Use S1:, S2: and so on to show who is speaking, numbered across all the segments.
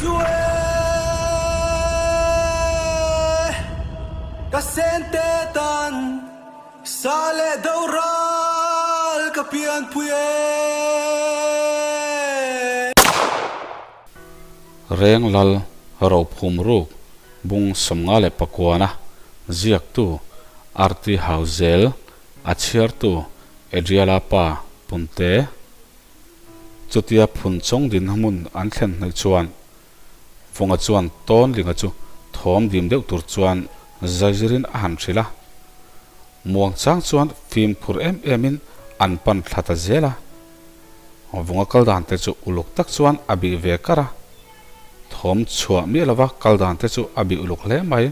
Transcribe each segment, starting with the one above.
S1: su e Ka sente tan sa leh do ral ka pianpui e.
S2: Reng Lal Rophum Ruk Bung 59-a ziaktu Arti Hauzel a chhiartu Adriala pa Punte Chutia phun chawng din hmun an thlen hnaih chuan Vunga chuan tawn linga chu thawm dim deuh tur chuan zaizirin a han hrilh a. Muang chang chuan fimkhur em emin an pan thla ta zel a. Vunga kal dan te chu uluk tak chuan a bih ve kar a. Thawm chhuah miah lova kal dan te chu a bih uluk hle mai.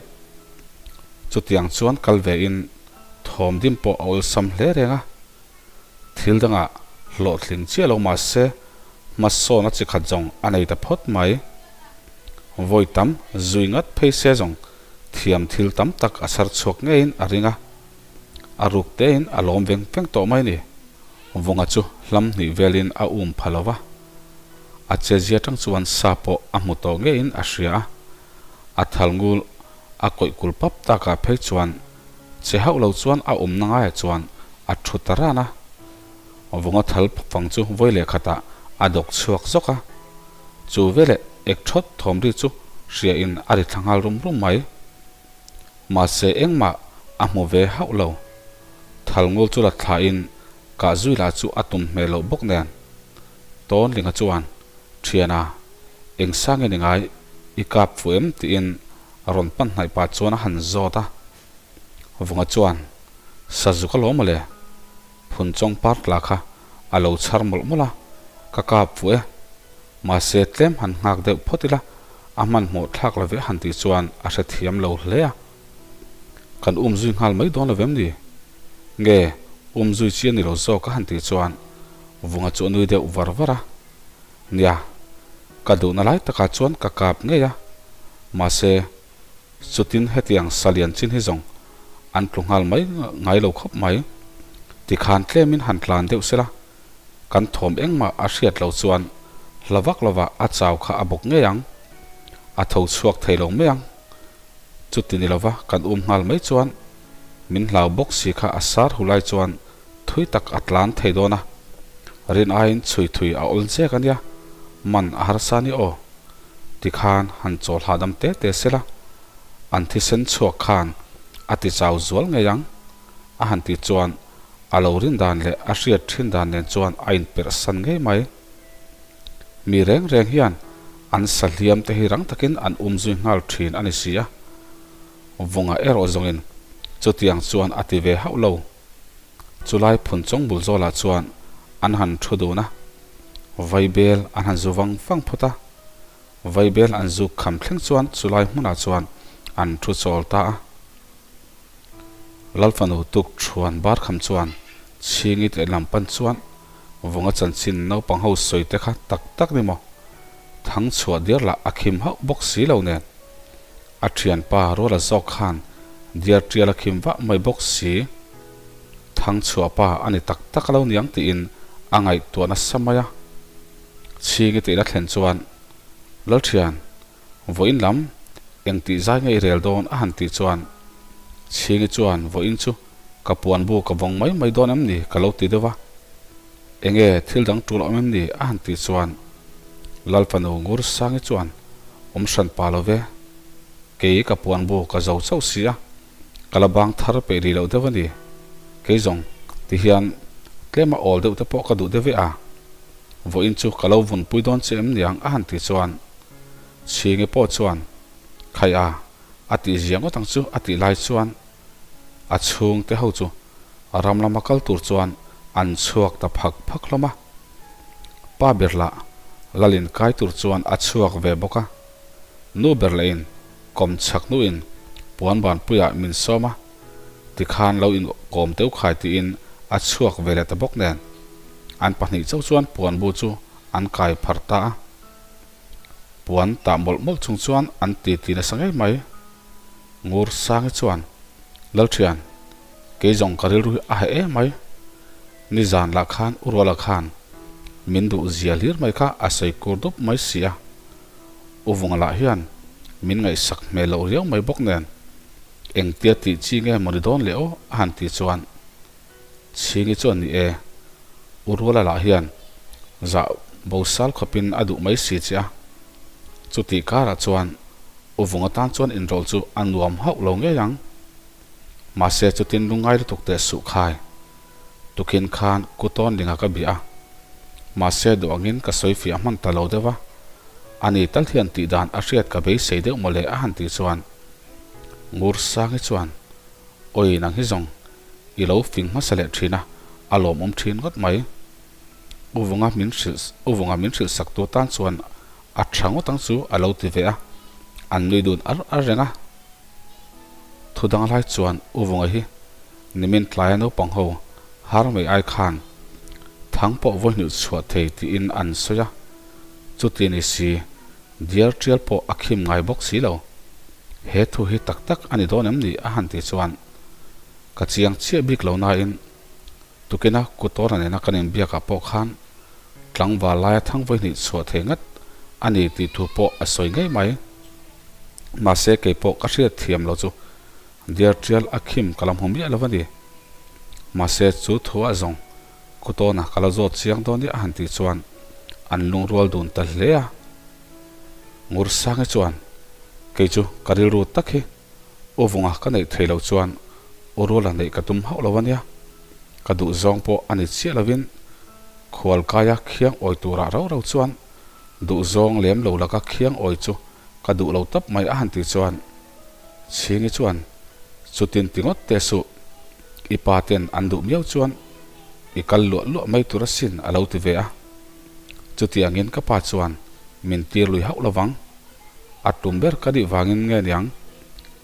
S2: Chutiang chuan kal ve in thawm dim pawh a awlsam hle reng a. Thil dangah hlawhtling chiah lo mah se, hmasawn a chi khat zawng a nei ta phawt mai. Vawi tam zui ngat phei se zawng thiam thil tam tak a chhar chhuak ngeiin a ring a, a ruk tein a lawm veng veng tawh mai ni. Vunga chu hlam hnih velin a um pha lo va, a chezia tang chuan sa pawh a hmu tawh ngeiin a hria a, a thal ngul a kawih kul pap takah phei chuan Che hauh lo chuan a awmna ngaiah chuan a thu ta ran a, vunga thal fang chu vawi leh khatah a dawk chhuak zawk a. Chu veleh ek thawt thawm ri chu hria in a ri thla nghal rum rum mai. Mahse engmah a hmu ve hauh lo. Thal ngul chu la thla in kah zui lah chu a tum hmel loh bawk nen. Tawnlinga chuan, Thiana, eng sang nge ni ngai i kap fu em? tiin A rawn pan hnaih pah chuan a han zawt a, Vunga chuan, Sazuk a lawm ale, phun chawng par tla kha a lo chhar mawlh mawlh a, ka kap fuh e. Mahse tlem han nghak deuh phawt ila, a hmanhmawh thlak lo ve han tih chuan a hrethiam lo hle a. Kan um zui nghal mai dawn lo vem ni? Nge um zui chi a ni lo zawk a han tih chuan Vunga chu a nui deuh var var a. Nia, ka duhna lai takah chuan ka kap ngei a, mahse chutin hetiang salian chin hi zawng an tlu nghal mai ngai lo khawp mai. Tikhan tlemin han tlan deuh sela, kan thawm engmah a hriat loh chuan hla vak lovah a chau kha a bawk ngei ang, a tho chhuak thei lo mai ang. Chuti ni lova kan um nghal mai chuan min hlau bawk si kha a sar hu lai chuan thui tak a tlan thei dawn a, rin aiin chhui thui a awl zek a nia, man a harsa a ni aw. Tikhan han chawl hahdam te te sela, an thisen chhuak khan a ti chau zual ngei ang, a han tih chuan a lo rin dan leh a hriat thin dan nen chuan a inperh san ngei mai. Mi reng reng hian an sa hliam te hi rang takin an um zui nghal thin a ni si a, Vunga erawh zawngin chutiang chuan a ti ve hauh lo. Chulai phun chawng bul zawlah chuan an han thu dun a, vaibel an han zu vang vang phawt a. Vaibel an zuk kham thleng chuan chulai hmunah chuan an thu chawl ta a. Lalfanu tuk thuan bar kham chuan chhingi leh lam pan chuan vunga chanchin naupang ho sawi te kha tak tak ni maw? Thang chhuah diar lah a khim hauh bawk si lo nen. A thianpa Ruala zawk khan diar tial a khim vah mai bawk si. Thangchhuah pa a ni tak tak lo niang tiin a ngaihtuah nasa mai a. Chhingi tihna thlen chuan, Lalthian, vawiin lam eng tih zai nge i rel dawn a han tih chuan, Chhingi chuan vawiin chu ka puan bu ka vawng mai mai dawn em ni ka lo ti deuh a. Enge thil dang tul awm em ni a han tih chuan, Lalfanu Ngursangi chuan awm hran pa lo ve, kei ka puan bu ka zo chauh si a, ka la bang thar peih rih loh deuh a ni. Kei zawng ti hian tlema awl deuh te pawh ka duh deuh ve a, vawiin chu ka lo vunpui dawn che em niang a han tih chuan Chhingi pawh chuan Khai a, a tih zia ngawt ang chu a tih lai chuan a chhungte ho chu ram lama kal tur chuan an chhuak ta phak phak hlawm a. Pa ber lah Lalin kai tur chuan a chhuak ve bawk a, nu ber lahin kawm chhak hnuin puan banpuiah min sawm a, tikhan lo inkawm teuh khai tiin a chhuak ve leh ta bawk nen, an pahnih chauh chuan puan bu chu an kai pharh ta a. Puan tah mawlh mawlh chung chuan an titi nasa ngei mai. Ngur Sangi chuan, Lalthian, kei zawng ka rilru hi a heh em mai. Nizan lah khan u Ruala khan min duh zia hlir mai kha a sawi kur dup mai si a. U Vunga lah hian min ngaihsak hmel loh riau mai bawk nen, engtia tih chi nge maw ni dawn le aw a han ti chuan Chhingi chuan ni e, U Ruala lah hian zah bo sal khawpin a duh mai si che a. Chutih karah chuan U Vunga tan chuan inrawlh chu a nuam hauh lo ngei ang. Mahse chutin lungngai lutuk teh suh khai. Tukin khan ku tawn linga ka bia a, mahse duh angin ka sawi fiah hman ta lo deuh a, ani tal hian tih dan a hriat ka beisei deuh mawle a han tih chuan Ngur Sangi chuan Awi nang hi zawng i lo fing hmasa leh thin a, a lawmawm thin ngawt mai. U Vunga min hrilh U Vunga min hrilh sak tu tan chuan a tha ngawt ang chu a lo ti ve a, an nui dun ar ar reng a. Thu dang lai chuan U Vunga hi nimin tlaia naupang ho har mai ai khan thang pawh vawi hnuh chhuah thei tiin an sawi a, chuti ni si diar tial pawh a khim ngai bawk si lo. He thu hi tak tak a ni dawn em ni a han ti chuan ka chiang chiah bik lo nain tukina kutawna nena kan inbiakah pawh khan tlangval laia thang vawi hnih chhuah thei ngat a ni tih thu pawh a sawi ngei mai. Mahse kei pawh ka hriat thiam lo chu diar tial a khim ka la hmu miah lo a ni. Mahse chu thu ah zawng kutawna ka la zawt chiang dawn nia a han tih chuan an lungrual dun ta hle a. Ngursangi chuan kei chu ka rilru tak hi U Vunga ka neih thei lo chuan U Ruala neih ka tum hauh lo a nia. Ka duh zawng pawh a ni chiah lovin khualkaia khiang awi turah rau rau chuan duh zawng lem lo laka khiang awi chu ka duh lo tawp mai a han tih chuan Chhingi chuan chutin ti ngawt teh suh, i pa ten an duh miau chuan i kal luah luah mai tur asin a lo ti ve a. Chutiangin ka pa chuan min tir lui hauh lovang. A tum ber ka nih vangin nge niang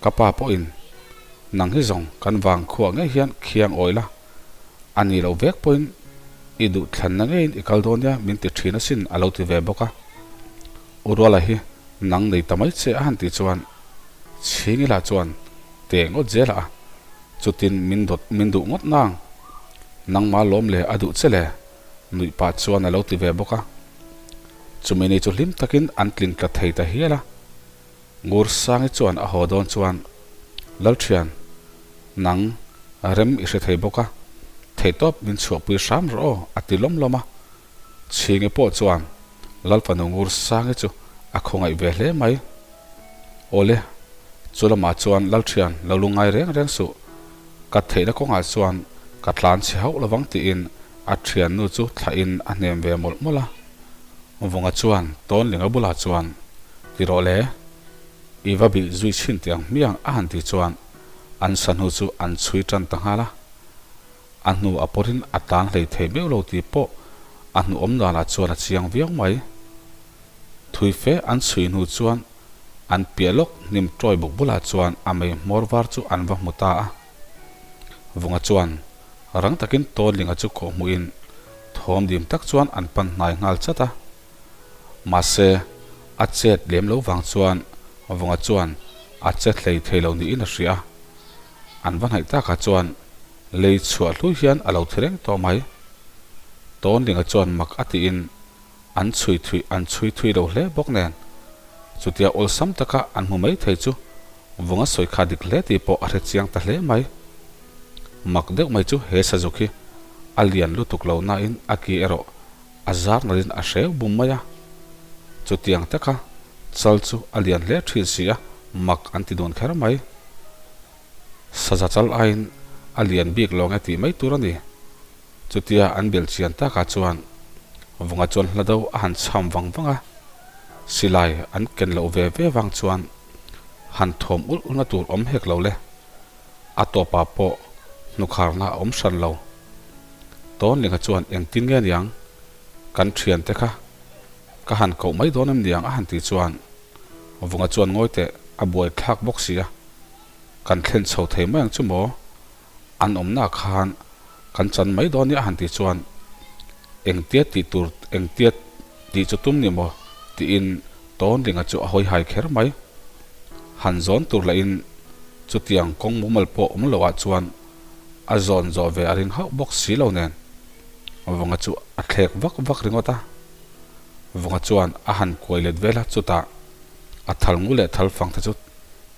S2: ka pa pawhin nang hi zawng kan vang khuah ngei hian khiang awi la, a ni lo vek pawhin i duh thlanna ngeiin i kal dawn nia min ti thin asin a lo ti ve bawk a. U Ruala hi nang nei ta mai che a han tih chuan Chhingila chuan teh ngawt zel a, chutin min dawt min duh ngawt nang, nangma lawm le a duh che le nuih pah chuan a lo ti ve bawk a. Chumi ni chu hlim takin an tling tla thei ta hial a. Ngursangi chuan a haw dawn chuan, Lalthian, nang rem i hre thei bawk a, theihtawp min chhuahpui hram rawh aw, a ti lawm lawm a. Chhingi pawh chuan Lalfanu Ngursangi chu a khawngaih ve hle mai. Awle, chu lamah chuan Lalthian lo lungngai reng reng suh, ka theihna kawngah chuan ka tlan chhe hauh lovang tiin a thiannu chu thlahin a hnem ve mawlh mawlh a. Vunga chuan Tawnlinga bulah chuan, Ti rawh le, i va bih zui chhin tih ang hmiang a han tih chuan an sahnu chu an chhui tan ta nghal a. A hnu a pawrin a tlan hlei thei meuh lo tih pawh a hnu awm danah chuan a chiang viau mai. Thui fe an chhui hnu chuan an piah lawk hnim tawi buk bulah chuan a mei hmawr var chu an va hmu ta a. Vunga chuan rang takin Tawnlinga chu kawh hmuhin thawm dim tak chuan an pan hnai nghal chat a. Mahse, a chet lem lo vang chuan Vunga chuan a che hlei thei lo niin a hria a. An va hnaih takah chuan lei chhuah hlui hian a lo thi reng tawh mai. Tawnlinga chuan mak a tiin An chhui thui an chhui thui lo hle bawk nen, chutia awlsam taka an hmu mai thei chu Vunga sawi kha dik hle tih pawh a hre chiang ta hle mai. Mak deuh mai chu he sazuk hi a lian lutuk lo nain a ki erawh a zar nalhin a hreu bum mai a. Chutiang taka chal chu a lian hle thin si a, mak an ti dun kher mai. Saza chal aiin a lian bik lo nge tih mai tur a ni. Chutia an belh chian takah chuan Vunga chuan hla do a han chham vang vang a, silai an ken loh ve ve vang chuan han thawm ulh ulhna tur awm hek lo le, a tawpah pawh hnukharna a awm hran lo. Tawnlinga chuan engtin nge niang kan thiante kha ka han koh mai dawn em niang a han tih chuan Vunga chuan ngawi teh a buai thlak bawk si a, kan thlen chho thei mai ang chu maw? An awmna khan kan chan mai dawn nia a han tih chuan engtia tih tur engtia tih chu tum ni maw tiin Tawnlinga chu a hawi hai kher mai. Han zawn tur lahin chutiang kawng mumal pawh awm loh ah chuan a zawn zawh ve a ring hauh bawk si lo nen Vunga chu a thlek vak vak ringawt a. Vunga chuan a han kuai let vel a chutah. A thal ngu leh thal fang te chu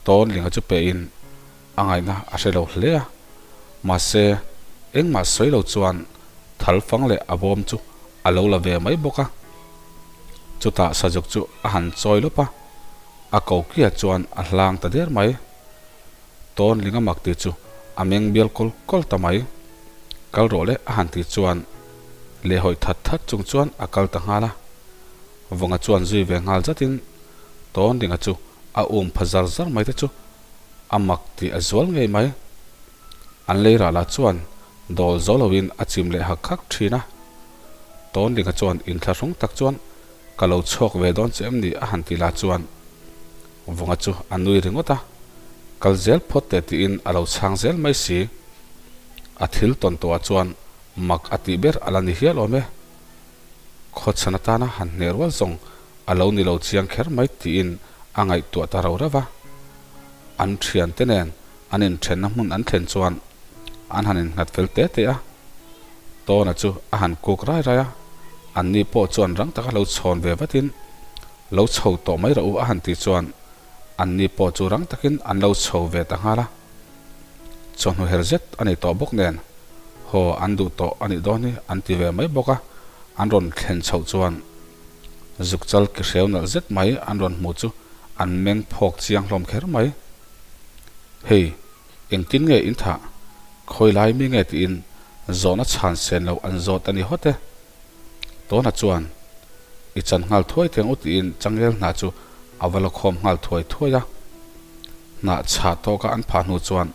S2: tawn linga chu pe in a ngaihna a hre lo hle a. Mahse, engmah sawi lo chuan thal fang leh a bawm chu a lo la ve mai bawk a. Chutah Sazuk chu a han chawi lawp a, a kokia chuan a hlang ta der mai. Tawn linga mak ti chu a meng bial kawl kawl ta mai. Kal rawh le a han ti chuan lehhawi that that chung chuan a kal ta nghal a. Vawnga chuan zui ve nghal zatin Tawn linga chu a um pha zar zar mai te chu a mak tih a zual ngei mai. An lei rah lah chuan dawl zo loin a chim leh hak hak thin a. Tawn linga chuan inthlahrung tak chuan ka lo chhuak ve dawn che em ni a han ti lah chuan Vunga chu a nui ringawt a, kal zel phawt teh tiin a lo chhang zel mai si. A thil tawn tawhah chuan mak a tih ber a la ni hial awm e. Khawchhan atana han hneh rual zawng a lo ni lo chiang kher mai tiin a ngaihtuah ta rau reuh a. An thiante nen an inthenna hmun an thlen chuan an han innghat fel te te a. Tawna chu a han kuk rai rai a, anni pawh chuan rang taka lo chhawn ve vatin Lo chho tawh mai rawh u a han tih chuan anni pawh chu rang takin an lo chho ve ta nghal a. Chawhnu her zet a ni tawh bawk nen haw an duh tawh a nih dawn hi an ti ve mai bawk a, an rawn thlen chhoh chuan zukchal ki hreu nalh zet mai an rawn hmu chu an meng phawk chiang hlawm kher mai. Hei, engtin nge in thah? Khawi lai mi nge tiin zawhna chhan sen loh an zawt a ni hawt e. Tawna chuan, I chan nghal thuai theng u tiin changel hna chu a va la khawm nghal thuai thuai a. Hnah chhah tawka an phah hnu chuan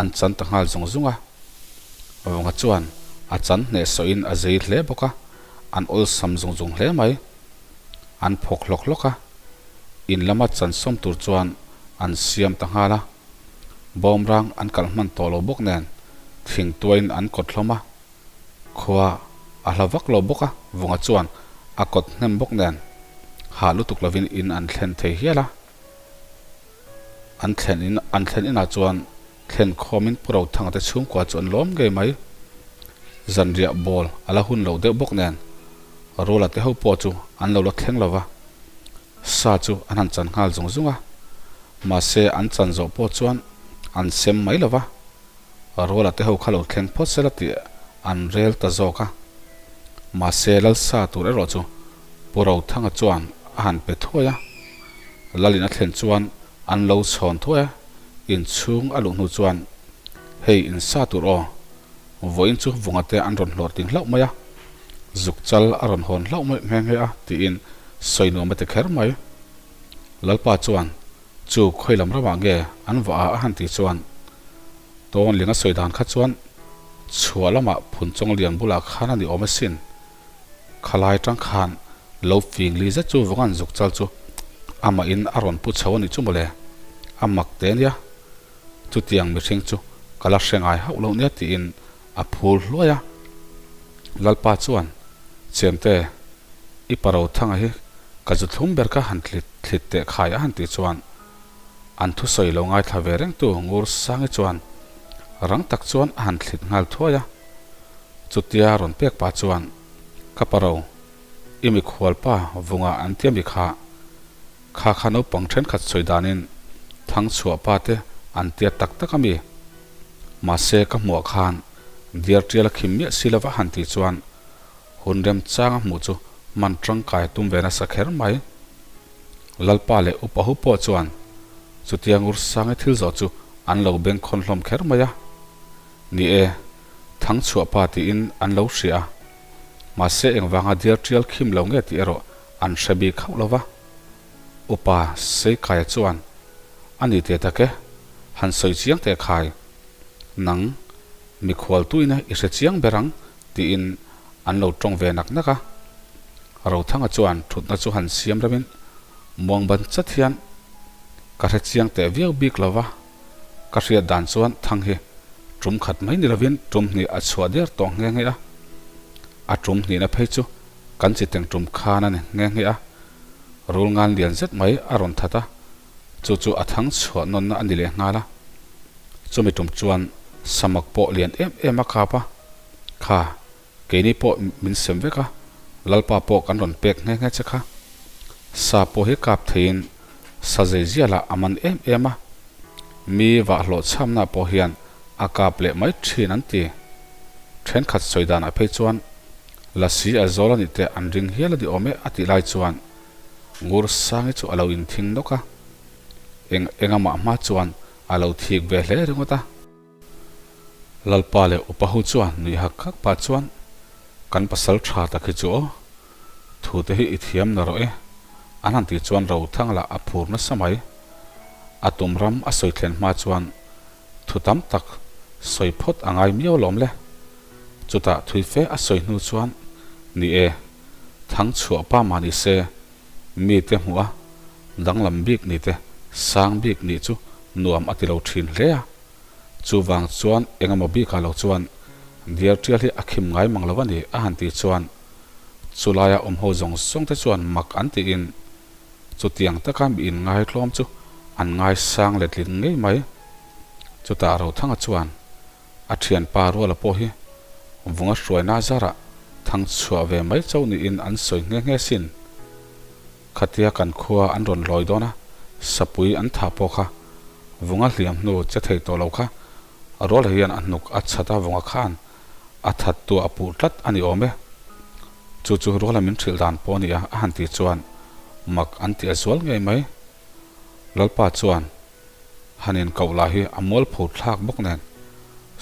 S2: an chan ta nghal zung zung a. Vawnga chuan a chan hnehsawhin a zei hle bawk a, an awlsam zung zung hle mai. An phawk hlawk hlawk a, in lama chan sawm tur chuan an siam ta nghal a. Bawmrang an kalh hman tawh lo bawk nen thingtuain an kawt hlawm a. Khua a hla vak lo bawk a, Vunga chuan a kawt hnem bawk nen hah lutuk lovin in an thlen thei hial a. An thlen in an thlen inah chuan thlen khawmin Pu Rothanga te chhungkua chu an lawm ngei mai. Zanriah bawl a la hun lo deuh bawk nen Rula te ho pawh chu an lo la thleng lo va, sa chu an han chan nghal zung zung a. Mahse an chan zawh pawh chuan an sem mai lo va. Ruala te ho kha lo thleng phawt sela tih an rel ta zawk a. Mahse Lalsa tur erawh chu Pu Rothanga chuan a han pe thuai a. Lalin a thlen chuan an lo chhawn thuai a, inchhung a luh hnu chuan Hei insa tur aw, vawiin chu vunga te an rawn hlawh ting hlauh mai a, zuk chal a rawn hawn hlauh mai nghe nghe a tiin sawi nuam a ti kher mai. Lalpa chuan Chu khawi lam ramah nge an vah a a han tih chuan Tawnling a sawi dan kha chuan chhuah lamah Phunchawng lian bulah khan a ni awm asin. Khalai tang khan lo fing li zet chu Vawngan zuk chal chu amahin a rawn pu chho a nih chu mawle. A mak te nia. Chutiang mihring chu ka la hre ngai hauh loh nia tiin a phur hluai a. Lalpa chuan, Chemte, i paro thanga hi ka zu thlum ber kha han thlit thlit teh khai a han tih chuan an thusawi lo ngaithla ve rengtu Ngur Sangi chuan rang tak chuan a han thlit nghal thuai a. Chutia rawn pek pah chuan, Ka paro, i mikhual pa vunga an tia mi kha, kha kha naupang thenkhat sawi danin Thangchhuah pa te an tia tak tak a mi? Mahse ka hmuah khan diar tial a khim miah si lova han tih chuan hun remchang a hmuh chu hman tangkai a tum ve nasa kher mai. Lalpa leh upa hu pawh chuan chutia Ngursangi thil zawh chu an lo bengkhawn hlawm kher mai a. Ni e, Thangchhuah pa tiin an lo hria a. Mahse engvanga diar tial khim lo nge tih erawh an hre bik hauh lova. Upa Seikaia chuan, A ni teh tak e, han sawi chiang teh khai. Nang, mikhual tuina i hre chiang ber ang, tiin an lo tawng ve nak nak a. Rothanga chuan thutna chu han siam remin muang ban chat hian, Ka hre chiang teh viau bik lo va, ka hriat dan chuan thang hi tum khat mai ni lovin tum hnih a chhuah der tawh nghe nghe a. A tum hnihna phei chu kan chi teng tum khan a ni nghe nghe a. Rul ngan lian zet mai a rawn that a, chu chu a thang chhuah nawnna a ni leh nghal a. Chumi tum chuan samak pawh lian em em a kap a, Kha, keini pawh min sem vek a, Lalpa pawh kan rawn pek nghe nghe che kha. Sa pawh hi kap theiin Sa zei zialah a man em em a, mi vahhlawh chhamna pawh hian a kap leh mai thin an ti. Thenkhat sawi danah phei chuan Lasi a zawl a nih te an ring hial a ni awm e a tih lai chuan Ngursangi chu a lo inthing nawk a, eng engamah hma chuan a lo thik ve hle ringawt a. Lalpa leh upa ho chuan nuih hak hak pah chuan kan pasal tha tak hi chu aw, thu te hi i thiam na rawh e, an han tih chuan Rothang lah a phur nasa mai. A tum ram a sawi thlen hma chuan thu tam tak sawi phawt a ngai miau lawm le. Chutah thui fe a sawi hnu chuan, Ni e, thang chhuah pa mah ni se, mite hmuh a danglam bik ni te, sang bik nih chu nuam a ti lo thin hle a. Chuvang chuan engemaw bikah lo chuan diar tial hi a khim ngai mang lo a ni a han tih chuan chulaia awm ho zawng zawng te chuan mak an tiin chutiang taka mi inngai tlawm chu an ngaisang letling ngei mai. Chutah Rothanga chuan a thianpa Ruala pawh hi vunga hruaina zarah thang chhuah ve mai chauh niin an sawi nghe nghe sin. Khatia kan khua an rawn lawi dawn a, sapui an thah pawh kha vunga hliam hnu che thei tawh lo kha Ruala hian a hnuk a chhat a vunga khan a that tu a puh tlat a ni awm e. Chu chu Ruala min hrilh dan pawh a ni a, a han tih chuan mak an ti a zual ngei mai. Lalpa chuan han inkoh lah hi a mualpho thlak bawk nen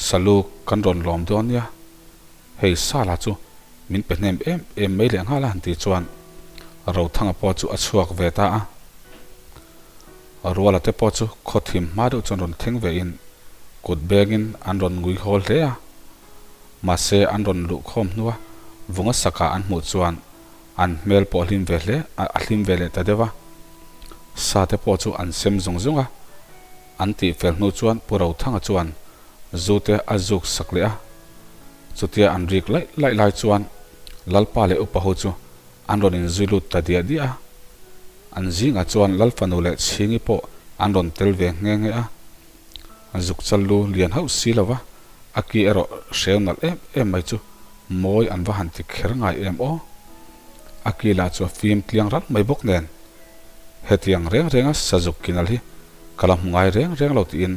S2: Saluk kan rawn lawm dawn nia. Hei Sala chu min pe hnem em em mai leh nghal a han tih chuan Rothanga pawh chu a chhuak ve ta a. Ruala te pawh chu khaw thim hma deuh chuan rawn thleng ve in kut bengin an rawn ngui hawl hle a. Mahse an rawn luh khawm hnua vunga saka an hmuh chuan an hmel pawh a hlim ve hle a hlim ve leh ta deuh a. Sa te pawh chu an sem zung zung a. An tih fel hnu chuan Pu Rothanga chuan zu te a zuk sak leh a. Chutia an rik laih laih lai chuan Lalpa leh upa ho chu an rawn inzui lut ta diah diah a. An zingah chuan Lalfanu leh Chhingi pawh an rawn tel ve nghe nghe a. Zuk chal lu lian hauh si lo va, a ki erawh hreu nalh em em mai chu mawi an va han ti kher ngai em aw. A ki lah chu a fim tliang ral mai bawk nen. Hetiang reng renga sazuk ki nalh hi ka la hmu ngai reng reng lo tiin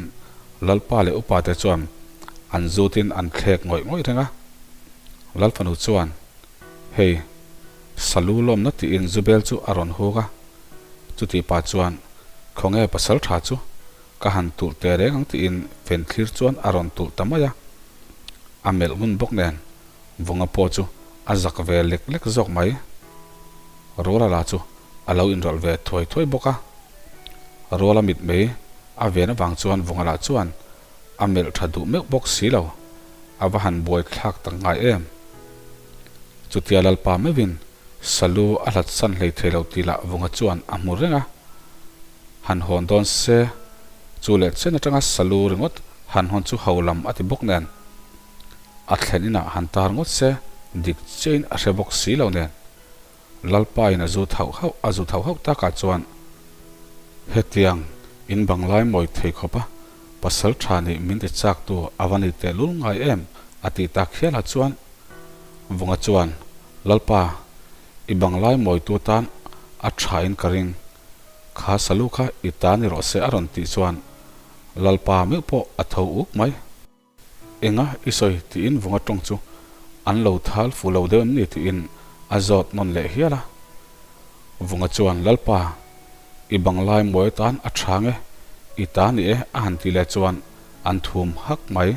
S2: Lalpa leh upa te chuan an zutin an thlek ngawih ngawih reng a. Lalfanu chuan, Hei, Salu lawmna tiin Zubel chu a rawn huk a. Chutih pa chuan, Khawnge pasal tha chu ka han tulh teh reng ang tiin Fenthlir chuan a rawn tulh ta mai a. A melh ngun bawk nen Vunga pawh chu a zak ve lek lek zawk mai. Ruala la chu a lo inrawlh ve thuai thuai bawk a. Ruala mit mei a ven avang chuan Vunga lah chuan a melh tha duh meuh bawk si lo, a va han buai thlak tak ngai em. Chutia Lalpa meuhin Salu a hlat san hlei thei lo tih lah Vunga chuan a hmu reng a. Han hawn dawn se, chu leh chen atanga Salu ringawt han hawn chu ho lam a ti bawk nen. A thlen inah han tar ngawt se, dik chiahin a hre bawk si lo nen. Lalpa in a zut hauh hauh a zut hauh hauh takah chuan hetiang in banglai mawi thei khawp a pasal tha nih min ti chak tu a va ni teh lul ngai em a tih tak hial ah chuan Vunga chuan Lalpa i banglai mawi tu tan a tha in ka ring kha salu kha i ta ni rawh se a rawn tih chuan Lalpa meuh pawh a tho uk mai. Enga i sawi tiin vunga tawng chu an lo thal fu lo deuh em ni tiin a zawt nawn leh hial a. Vunga chuan Lalpa, i banglai mawi atan a chhang e, i ta ni e a han tih leh chuan an thum hak mai.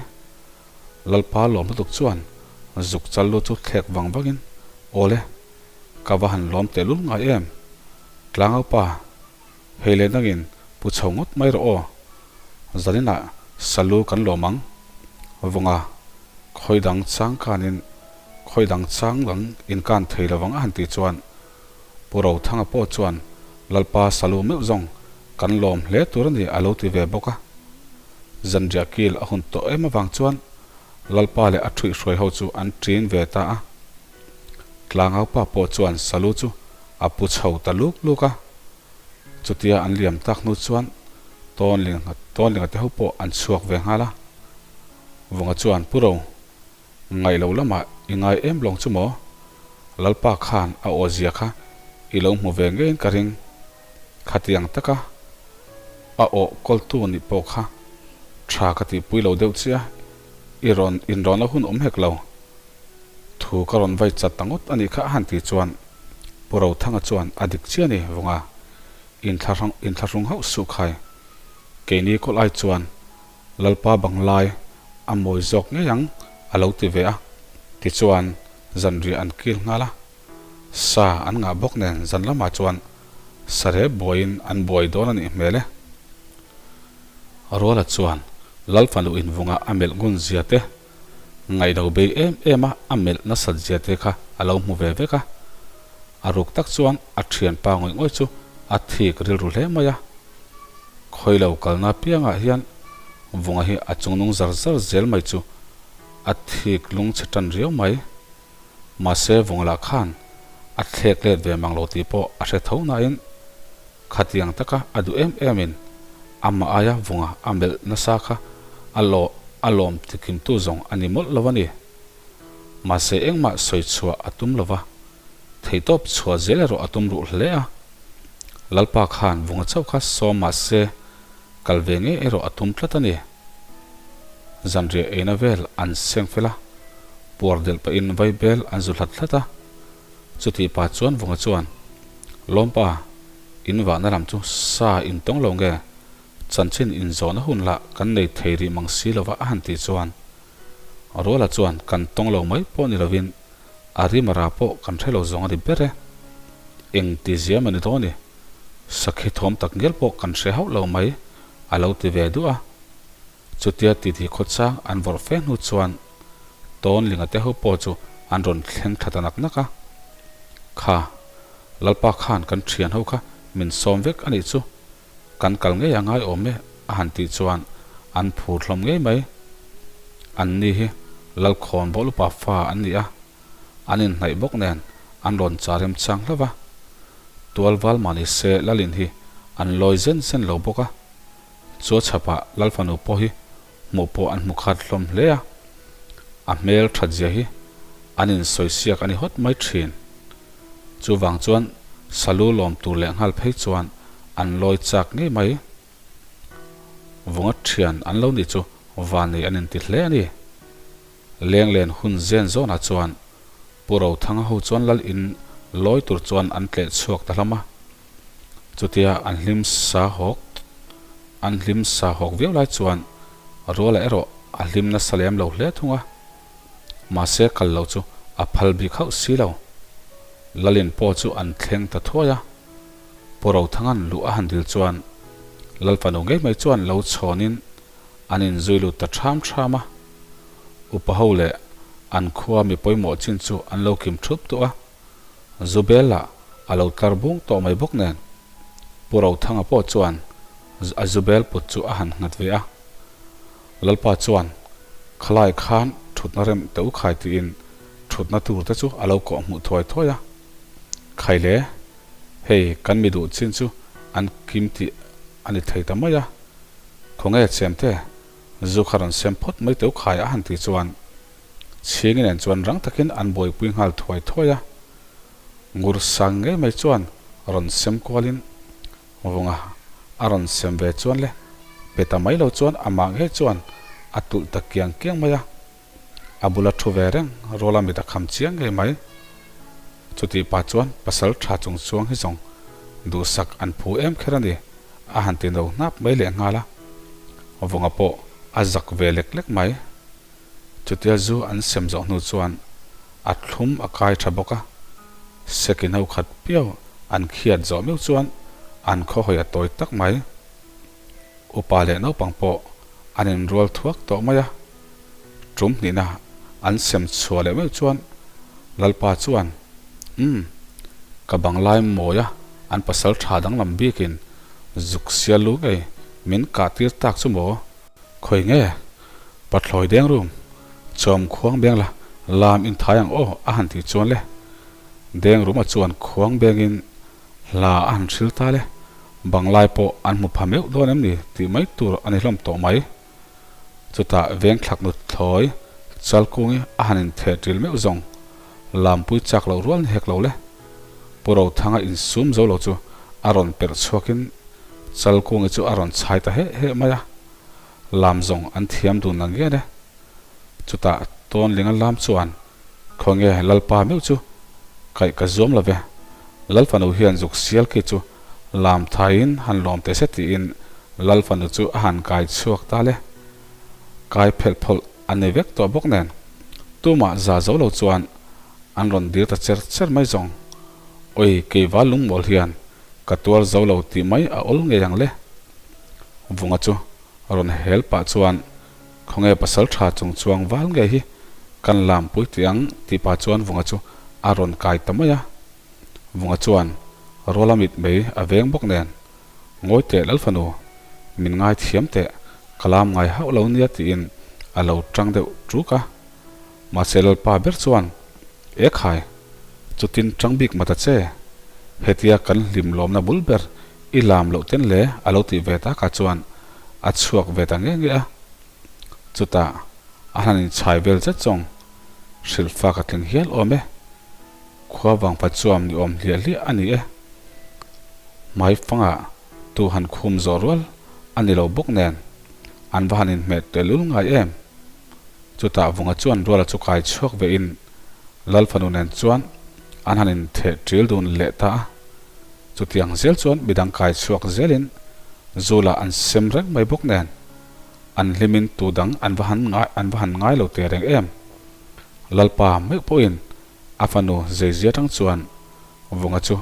S2: Lalpa lawm lutuk chuan zuk chal lu chu thlek vang vangin, Awle, ka va han lawm tehlul ngai em? Tlangaupa, Hei leh dangin pu chho ngawt mai rawh aw. Zaninah salu kan lawm ang. Vawnga khawi dang chang kanin khawi dang chang dang in kan thei lovang a han tih chuan Pu Rothanga pawh chuan Lalpa salu meuh zawng kan lawm hle tur a ni a lo ti ve bawk a. Zanriah kil a hun tawh em avang chuan Lalpa leh a thuihhruai ho chu an ṭin ve ta a. Tlangaupa pawh chuan salu chu a pu chho ta luk luk a. Chutia an liam tak hnu chuan Tawnlinga te ho pawh an chhuak ve nghal a. Vunga chuan, Pu Ro, ngaih lo lamah i ngai em lawng chu maw? Lalpa khan a awzia kha i lo hmu ve ngeiin ka ring. Khatiang taka. A awh kawltu nih pawh kha tha ka tihpui lo deuh chiah, i rawn inrawhna hun awm hek lo. Thu ka rawn vai chat ta ngawt a nih kha a han tih chuan Pu Rothanga chuan a dik chiah a ni vunga inthlahrung inthlahrung hauh suh khai. Keini kawlh ai chuan Lalpa banglai a mawi zawk ngei ang a lo ti ve a, tichuan zanriah an kil nghal a. Sa an ngah bawk nen zan lamah chuan sarep buaiin an buai dawn a nih hmel e. Ruala chuan Lal fanu invunga a melh ngun zia te, ngaihlo bei em em a a melh nasat zia te kha a lo hmu ve vek a. A ruk tak chuan a thianpa ngawih ngawih chu a thik rilru hle mai a. Khawilo kalna piangah hian vunga hi a chungnung zar zar zel mai chu a thik lungchhe tan riau mai. Mahse vunga lah khan a thlek let ve mang lo tih pawh a hre tho nain khatiang taka a duh em emin amah aia vunga a melh nasa kha a lawh a lawm tikimtu zawng a ni mawlh lo a ni. Mahse engmah sawi chhuah a tum lo va, theihtawp chhuah zel erawh a tum ruh hle a. Lalpa khan vunga chauh kha sawm mahse kal ve ngei erawh a tum tlat a ni. Zanriah eina vel an seng fel a, puar delh pahin vaibel an zu hlat hlat a. Chutih pa chuan Vunga chuan, Lawmpa, in vahna lam chu sa in tawng lo nge? Chanchin inzawhna hun lah kan nei thei rih mang si lova a han tih chuan, Ruala chuan kan tawng lo mai pawh ni lovin a rimara pawh kan hre lo zawng a ni ber e. Eng ti ziam a ni dawn i? Sakhi thawm tak ngial pawh kan hre hauh lo mai a lo ti ve duh a. Chutia titi khawchang an vawrh fe hnu chuan Tawnlinga te ho pawh chu an rawn thleng tha ta nak nak a. Kha, Lalpa khan kan thian ho kha min sawm vek a nih chu, kan kal ngei a ngai awm e a han tih chuan an phur hlawm ngei mai. An ni hi Lalkhawn Bawhlupa fa an ni a, an inhnaih bawk nen an rawn char rem chang hlauh a. Tualval mah ni se Lalin hi an lawi zen zen lo bawk a. Chu a chhapah Lalfanu pawh hi hmuh pawh an hmu khat hlawm hle a, a hmel that zia hi an insawisiak a ni hawt mai thin. Chuvang chuan Salu lawm tur leh nghal phei chuan an lawi chak ngei mai. Vunga thian an lo nih chu vanei an inti hle a ni. Lenglen hun zen zawnah chuan Pu Rothanga ho chuan lal in lawi tur chuan an tleh chhuak ta hlawm a. Chutia an hlim sa hawk an hlim sa hawk viau lai chuan Ruala erawh a hlim nasa lem lo hle thung a. Mahse kal loh chu a phal bik hauh si lo. Lalin pawh chu an thleng ta thuai a. Pu Rothanga'n luh a han dil chuan Lalfanu ngei mai chuan lo chhawnin an inzui lut ta ṭham ṭham a. Upa ho leh an khua mi pawimawh chin chu an lo kim ṭhup tawh a. Zubel lah a lo tlar bung tawh mai bawk nen Pu Rothanga pawh chuan a Zubel put chu a han nghat ve a. Lalpa chuan khalai khan thutna rem teh u khai tiin thutna tur te chu a lo kawh hmuh thuai thuai a. Khai le, hei kan mi duh chin chu an kim tih a ni thei ta mai a. Khawnge chemte, zu kha rawn sem phawt mai teh u khai a han tih chuan Chhingi nen chuan rang takin an buaipui nghal thuai thuai a, ngur sang ngei mai chuan rawn sem kualin Vunga a rawn sem ve chuan le pe ta mai lo chuan amah ngei chuan a tulh ta kiang kiang mai a, a bula thu ve reng Rawla mit a kham chiang ngei mai. Chutih pah chuan pasal tha chung chuang hi zawng duhsak an phu em kher a ni a han ti no hnap mai leh nghal a, Vunga pawh a zak ve lek lek mai. Chutia zu an sem zawh hnu chuan a thlum a kai tha bawk a, sekin ho khat piau an khiat zawh meuh chuan an khawhawi a tawi tak mai. Upa leh naupang pawh an inrual thuak tawh mai a, tum hnihna an sem chhuah leh meuh chuan Lalpa chuan, Umm, ka banglai mawi a, an pasal tha danglam bikin zuk sial lu ngei min kah tir tak chu maw? Khawi nge? Pathlawi deng rum, chawm khuang beng la, lam in thai ang aw a han tih chuan le. Deng ruma chuan khuang bengin hla a han hril ta le. Banglai pawh an hmu pha meuh dawn em ni tih mai tur a ni hlawm tawh mai. Chutah veng thlak nut thlawi Chalkungi a han intheh ṭil meuh zawng lampui chak loh rual ni hek lo le. Pu Rothanga insum zo lo chu a rawn perh chhuakin. Chalkungi chu a rawn chhai ta heh heh mai a, lam zawng an thiam dun la ngian e. Chutah Tawnlinga lam chuan, Khawnge Lalpa meuh chu kaih ka zuam lo ve, Lalfanu hian zuk sial khi chu lam thaiin han lawm teh se tiin Lalfanu chu a han kai chhuak ta le. Kai phelh phawlh a ni vek tawh bawk nen, tumah za zo lo chuan an rawn dir ta cher cher mai zawng. Oi keival lungmawl hian ka tuar zo lo tih mai a awl ngei ang le. Vunga chu rawn hel pah chuan Khawnge pasal tha chung chuang val ngei hi kan lam pui tih ang tih pah chuan Vunga chu a rawn kai ta mai a. Vunga chuan Ruala mit mei a veng bawk nen Ngawi teh Lalfanu, min ngai thiam teh, ka lam ngai hauh lo nia tiin a lo tang deuh ṭuk a. Mahse Lalpa ber chuan, E khai, chutin tang bik mah ta che, hetia kan hlim lawmna bul ber i lam loh ten le a lo tih ve takah chuan a chhuak ve ta nge nge a. Chutah a han inchhai vel zet zawng hrilhfa ka tling hial awm e. Khua vang pa chuam ni awm hliah hliah a ni e. Hmai fangah tu han khum zawh rual a ni lo bawk nen an va han inhmeh tehlul ngai em. Chutah Vunga chuan Ruala chu kai chhuak ve in Lalfanu nen chuan an han intheh ṭil dun leh ta a. Chutiang zel chuan midang kai chhuak zelin Zula an sem reng mai bawk nen an hlimin tu dang an va han ngai an va han ngai lo teh reng em. Lalpa meuh pawhin a fanu zeizia tang chuan Vunga chu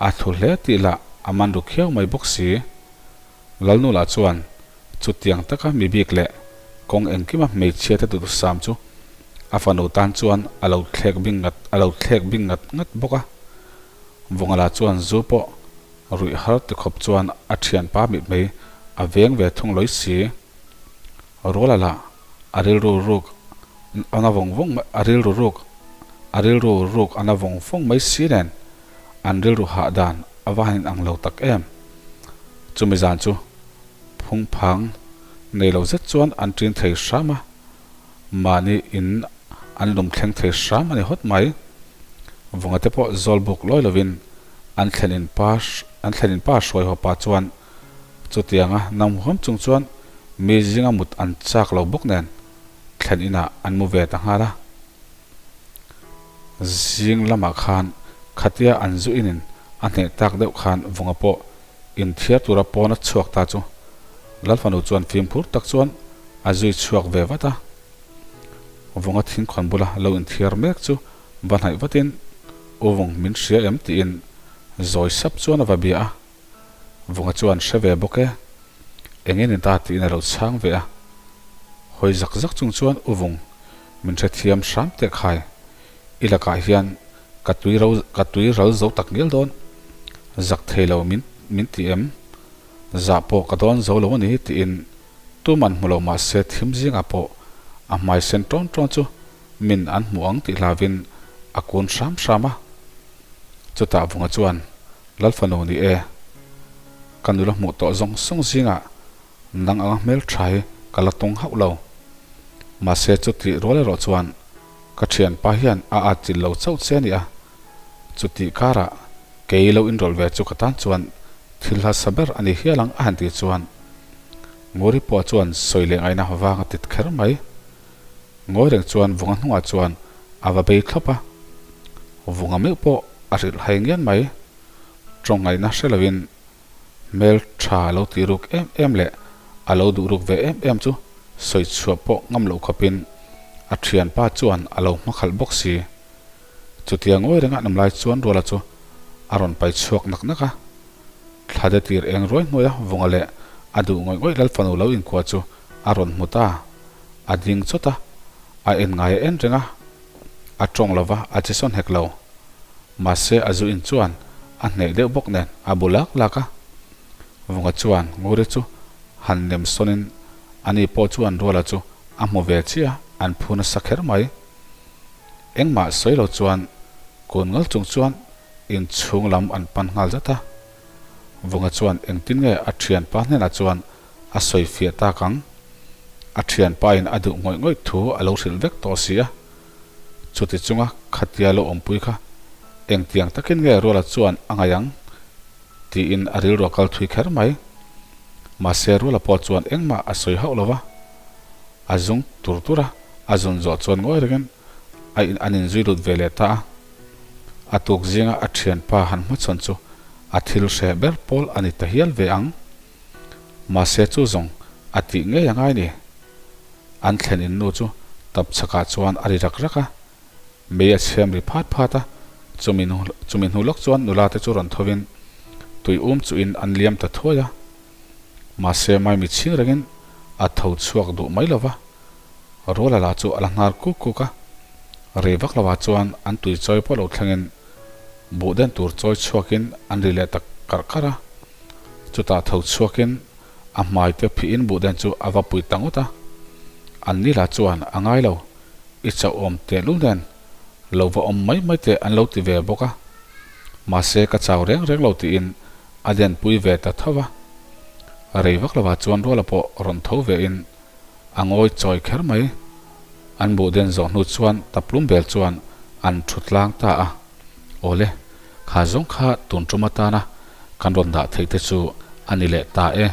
S2: a thlu hle tih lah a man ru khiau mai bawk si. Lalnu lah chuan Chutiang taka mi bik leh kawng engkima hmeichhia te duhsam chu a fanu tan chuan a lo thlek bing ngat a lo thlek bing ngat ngat bawk a. Vungala chuan zu pawh ruih har ti khawp chuan a thianpa mitmei a veng ve thung lawi si. Ruala lah a rilru ruk a na vawng vawng a rilru ruk a rilru ruk a na vawng vawng mai si nen an rilru hah dan a va han inang lo tak em. Chumi zan chu Phungphang nei lo zet chuan an ṭin thei hram a, mahni in an lum thleng thei hram a ni hawt mai. Vunga te pawh zawl buk lawi lovin an thlen in pa an thlen in pa hruai haw pa chuan chutianga nam huam chung chuan mi zinga mut an chak lo bawk nen thlen inah an mu ve ta nghal a. Zing lamah khan khatia an zu inin a hneh tak deuh khan Vunga pawh Inthiar tura pawn a chhuak ta chu Lalfanu chuan fimkhur tak chuan a zui chhuak ve vat a. Vunga thingkhawn bula lo inthiar mek chu va hnaih vatin, U Vung min hria em? tiin zawi sap chuan a va bia a. Vunga chuan hre ve bawk e, eng ni ta tiin a lo chhang ve a. Hawi zak zak chung chuan U Vung min hrethiam hram teh khai, i lakah hian Ka tui ro ka tui ral zo tak ngial dawn. Zak thei lo min min ti em? Zah pawh ka dawn zo lo a ni tiin tuman hmu lo mahse thim zingah pawh a hmai sen tawn tawn chu min an hmu ang tih hlavin a kun hram hram a. Chutah Vunga chuan Lalfanu ni e, ka nula hmuh tawh zawng zawng zingah Nang anga hmel tha hi ka la tawng hauh lo. Mahse chutih rual erawh chuan ka thianpa hian a atchilh lo chauh che a ni a. Chutih karah kei lo inrawlh ve chu ka tan chuan thil hasa ber a ni hial ang a han tih chuan Nguri pawh chuan sawi leh ngaihna vang a tit kher mai. Ngawi reng chuan Vunga hnungah chuan a va bei thlawp a. Vunga meuh pawh a hrilh hai ngian mai. Tawng ngaihna hre loin Hmel tha a lo tih ruk em em leh a lo duh ruk ve em em chu sawi chhuah pawh ngam loh khawpin a thianpa chuan a lo hmakhalh bawk si. Chutia ngawi renga an awm lai chuan Ruala chu a rawn pai chhuak nak nak a. Thla de tir eng ruai hnuaia Vunga leh a duh ngawih ngawih Lalfanu lo inkuah chu a rawn hmu ta. A ding chawt a, a en ngai a en reng a. A tawng lova a che sawn hek lo. Mahse a zu in chuan a hneh deuh bawk nen a bu lak lak a. Vunga chuan Nguri chu han nem sawnin ani pawh chuan Ruala chu a hmu ve chiah a, an phu nasa kher mai. Engmah sawi lo chuan kun ngal chung chuan inchhung lam an pan nghal zat a. Vunga chuan engtin nge a thianpa hnenah chuan a sawi fiah tak ang? A thianpa in a duh ngawih ngawih thu a lo hrilh vek tawh si a. Chuti chunga khatia lo awmpui kha engtiang takin nge Ruala chuan a ngaih ang? tiin a rilru a kal thui kher mai. Mahse Rula pawh chuan engmah a sawi hauh lo va, a zung tur tur a, a zun zawh chuan ngawi rengin a in an inzui lut ve leh ta a. A tuk zinga a thianpa han hmachhawn chu a thil hreh ber pawl a ni ta hial ve ang. Mahse chu zawng a tih ngei a ngai ni. An thlen in nu chu tap chhakah chuan a ri rak rak a, mei a chhiam ri phat phat a, chumi chumi hnu lawk chuan nula te chu rawn thovin tui um chuhin an liam ta thuai a. Mahse maimi chhing rengin a tho chhuak duh mai lo va, Ruala lah chu a la hnar kuk kuk a, rei vak lovah chuan an tui chawi pawh lo thlengin buh den tur chawi chhuakin an ri leh ta karh karh a. Chutah tho chhuakin a hmai te phihin buh den chu a va pui ta ngawt a. An ni lah chuan a ngai lo, i chauh awm tehlul nen lo va awm mai mai teh an lo ti ve bawk a. Mahse ka chau reng reng lo tiin a den pui ve ta tho va. Rei vak lovah chuan Ruala pawh rawn tho vein a ngawi chawi kher mai. An buh den zawh hnu chuan taplum bel chuan an thu tlang ta a. Awle, kha zawng kha tun tum atana kan rawn dah theih te chu a ni leh ta e.